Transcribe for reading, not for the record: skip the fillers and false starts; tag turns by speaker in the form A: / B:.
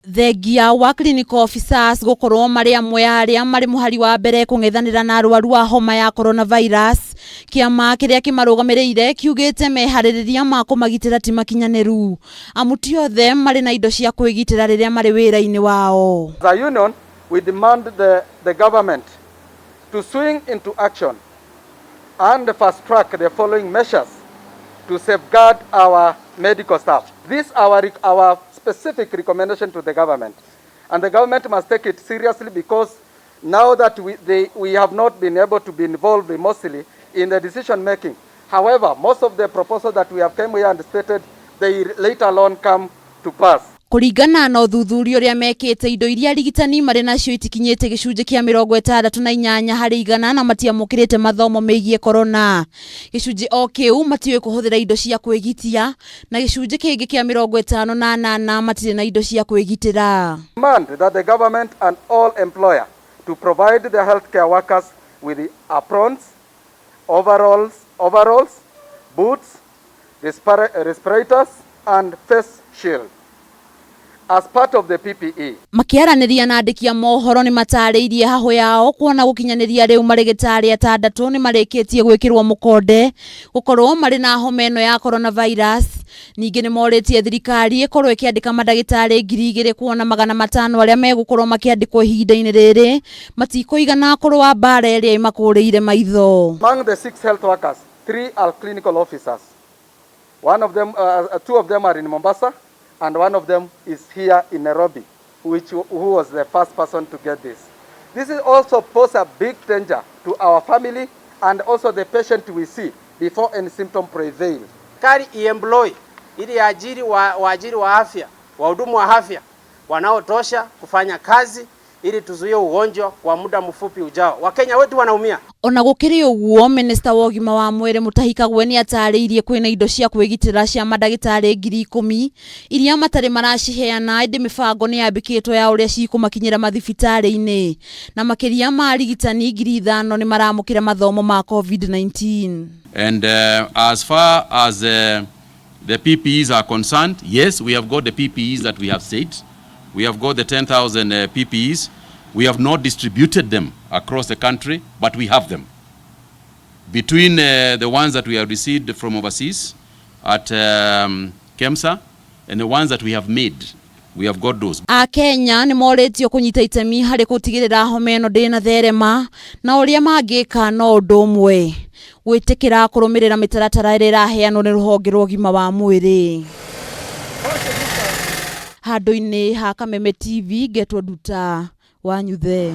A: Thengia wa clinical officers gũkorwo marĩ amwe a arĩa marĩ mũhari wa mbere kũng'ethanĩra na arwaru a homa ya coronavirus, kĩama kĩrĩa kĩmarũgamĩrĩire kiugĩte meharĩrĩria ma kũmagitĩra ti makinyanĩru amu ti othe marĩ na indo cia kwĩgitĩra rĩrĩa marĩ wĩra-inĩ wao.
B: As a union, we demand the government to swing into action and fast track the following measures to safeguard our medical staff. This our specific recommendation to the government. And the government must take it seriously because now that we have not been able to be involved mostly in the decision making. However, most of the proposals that we have come here and stated, they later on come to pass.
A: Kũringana na ũthuthuria ũrĩa mekĩte, indo iria arigitani marĩ nacio itikinyĩte gĩcunjĩ kĩa 68% na matiamũkĩrĩte mathomo megiĩ korona. Gĩcunjĩ o kĩu matiũĩ kũhũthĩra indo cia kwĩgitia na gĩcunjĩ kĩngĩ kĩa 58 matirĩ na indo cia kwĩgitĩra.
B: Demand that the government and all employer to provide their healthcare workers with the aprons, overalls, boots, respirators and face shield as part of the PPE.
A: Makĩaranĩria na andĩki a mohoro nĩ matarĩirie hahũ yao kuona gũkinyanĩria rĩu marĩgĩtarĩ 6 nĩ marĩkĩtie gwĩkĩrwo mũkonde gũkorwo marĩ na homa ĩno ya coronavirus. Ningĩ nĩ morĩtie thirikari ĩkorwo ĩkĩandĩka mandagĩtarĩ 2000 kuona 500 arĩa megũkorwo makĩandĩkwo ihinda-inĩ rĩrĩ matikũigana kũrũa mbara ĩrĩa ĩmakũrĩire maitho.
B: Among the 6 health workers, 3 are clinical officers. One of them, 2 of them are in Mombasa, and one of them is here in Nairobi, who was the first person to get this. This is also pose a big danger to our family and also the patient we see before any symptom prevail.
C: Serikali iemploy ili ajiri wa waajiri wa afya, wahudumu wa afya wanaotosha kufanya kazi ili tuzuie ugonjwa kwa muda mfupi ujao. Wakenya wetu wanaumia.
A: Ona gũkĩrĩ ũguo, minista wa ũgima wa mwĩrĩ Mutahi Kagwe nĩ atarĩirie kwĩna indo cia kwĩgitĩra cia mandagĩtarĩ 10,000 iria matarĩ maraciheana, ĩndĩ mĩbango nĩ yambĩkĩtwo ya ũrĩa cikũmakinyĩra mathibitarĩ-inĩ na makĩria ma arigitani 5,000 nĩ maramũkĩra mathomo ma COVID-19.
D: And as far as the PPEs are concerned, yes, we have got the PPEs that we have said. We have got the 10,000 PPEs. We have not distributed them across the country, but we have them. Between the ones that we have received from overseas at KEMSA and the ones that we have made, we have got those.
A: Akenya nĩ morĩtio kũnyita itemi harĩ gũtigĩrĩra homa ĩno ndĩnatherema na ũrĩa mangĩka no ũndũ ũmwe gwĩtĩkĩra kũrũmĩrĩra mĩtaratara ĩrĩa ĩraheanwo nĩ rũhonge rwa ũgima wa mwĩrĩ. Handũ-inĩ ha Kameme TV, ngetwo Nduta wa Nyuthe.